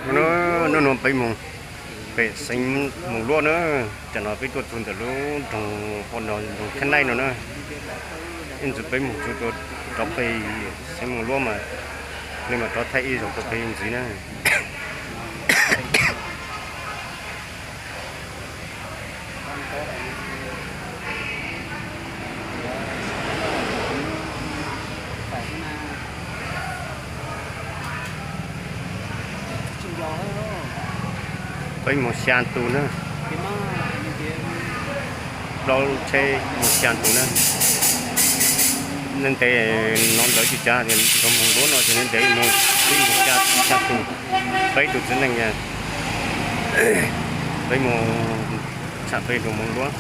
Hnub no peb mus pem xeev Moos Luab na, tam no peb tuaj txug ntawm lub nroog, nroog Khab Naij no na. Ib ntsis peb mus txug rau pem xeev Moos Luab mas, nej mam rov thaij ib zaug rau pem ntxiv na. Peb mus xya tus na, plaub tsheb mus xya tus na. Ntev ntev no lawv tsis cav tias rau Moos Luab no ces ntev mus, peb mus xya tus, peb tus txiv neej, peb mus tsham peb rau Moos Luab.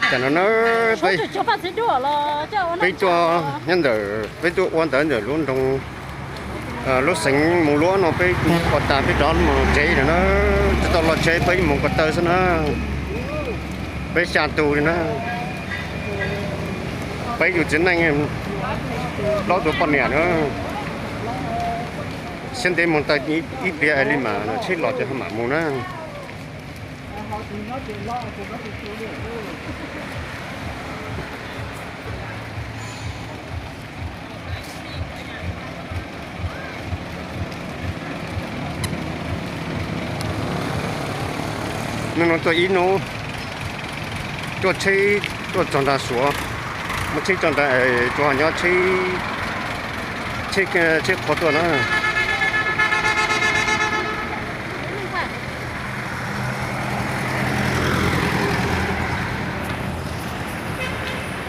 Tam no na, peb tuaj nyob ntawm, peb tuaj ua ntawd ntawm lub nroog, lub xeev Moos Luab no peb ua tas peb rov mus tsev lawm na. Tsis tau los tsev, peb mus ko taw xwb na. Peb xya tus li na, peb yug txiv neej, plaub tus poj niam na. Siab ntev mus tau ib pliag es li mam tsheb los ces ho mam mus na. Hnub no tuaj ib hnub, tuaj tsheb tuaj txog nram Suav, muaj tsheb txog nram, tsuas nyob tsheb, tsheb qhov tuaj na.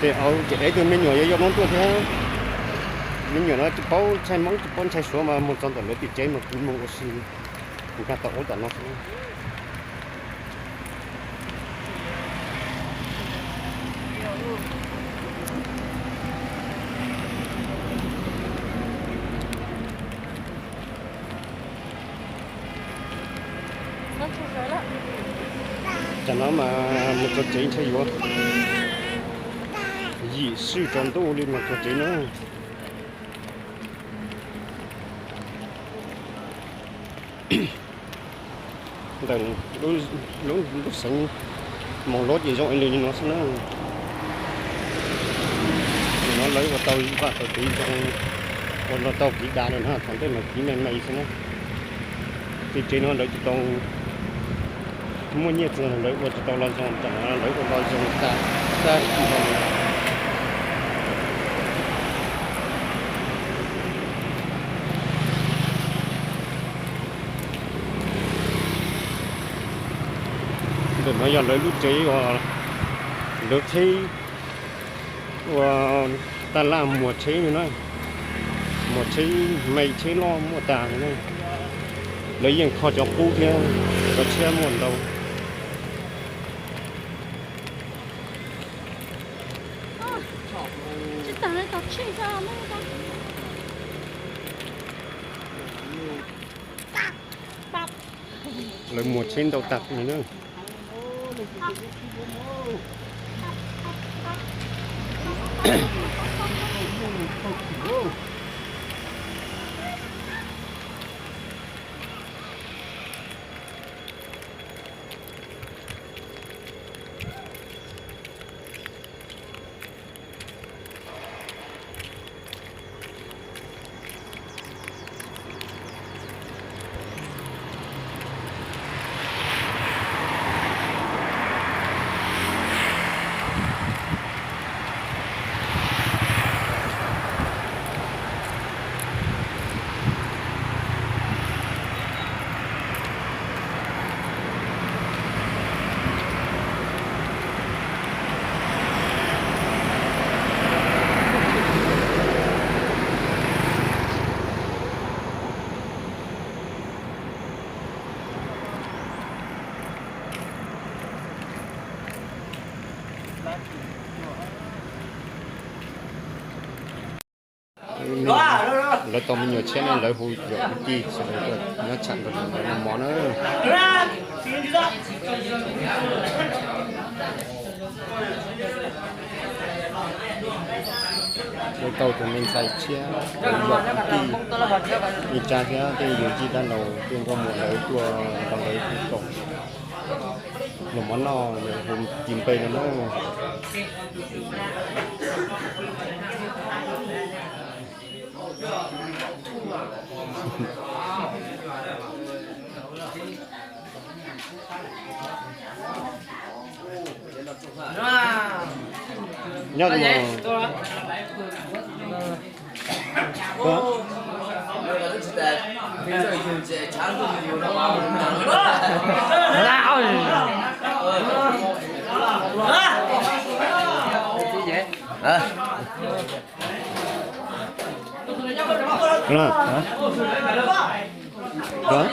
Ces auv ces ev tus me nyuam yuav yau no tuaj thiab. Me nyuam no tsis paub ntshai Hmoob tsis paub ntshai Suav mas mus txog ntawm lawv tim tsev mas kuv mus ua si, kuv nkag tau ub tom no xwb. Tam no mas mus txog tsev ntshai yuav yim sij rau ntuj li mus txog tsev na. Ntawm lub xeev Moos Luab ces zoo li no xwb na. Nim no lawv ua tau vaj tau tsev zoo, ua tau kiv dav lawm na, thaum ntej mas kiv me me xwb na. Tej tsev no lawv tsis tau muaj nyiaj txiag lawv ua tsis tau los zoo, tam no lawv ua los zoo tag tag nrho li. Ntawm no yog lawv lub tsev uas lawv qhib ua taj laj muag tsheb no na, muag tsheb me tsheb loj muaj tas no na. Lawv yeej kho cov qub thiab, cov tshiab muaj ntau. Lawv muag tsheb ntau tas li na. Lawv tau me nyuam tshiab ne, lawv hu yog kwv tij sawv daws tuaj nyob tsham nrog lawv noj mov na. Lawv tau tus me ntxhais tshiab, lawv yog kwv tij, ib tsa thiab tej yus tij dab laug tej nkauj muam lawv tuaj nrog lawv hu kaum los mov noj, hu tis npe no na. Nyob tus Hả? Hả?